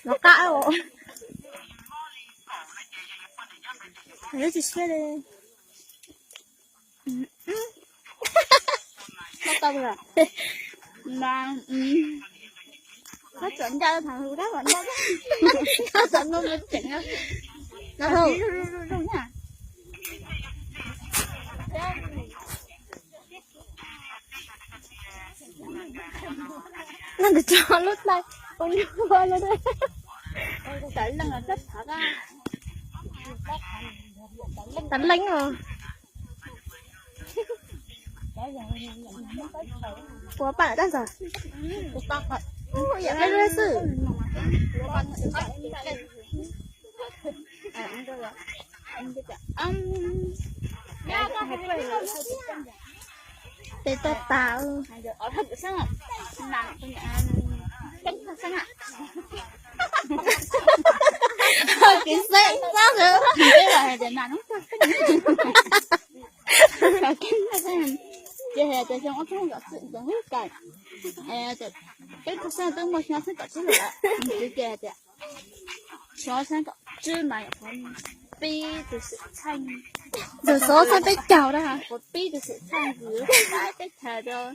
Los qab os. Lub tsis siab li. Mas, mas, koj txawm ncaj thas hus dab kom no, koj txawm no mus tseem no. Zoo zoo zoo na. Nag ntawd tso lub tais ua nyuj ua lawm. Tawv leej os. Puas paj lawm tab ntxawg? Yam peb lub xwb. Tes tau tas. Kev xeeb txob ntawd. Ces hais tias xyoo ob txhiab kaum tsib, peb tug xeeb twb muaj xyoo ob txhiab kaum tsib lawm. Ces hais tias xyoo ob txhiab kaum tsib mas pib tus xwm txheej, ntxawm xyoo ob txhiab peb caug na, pib tus xwm txheej ntxim hlub teb chaws rau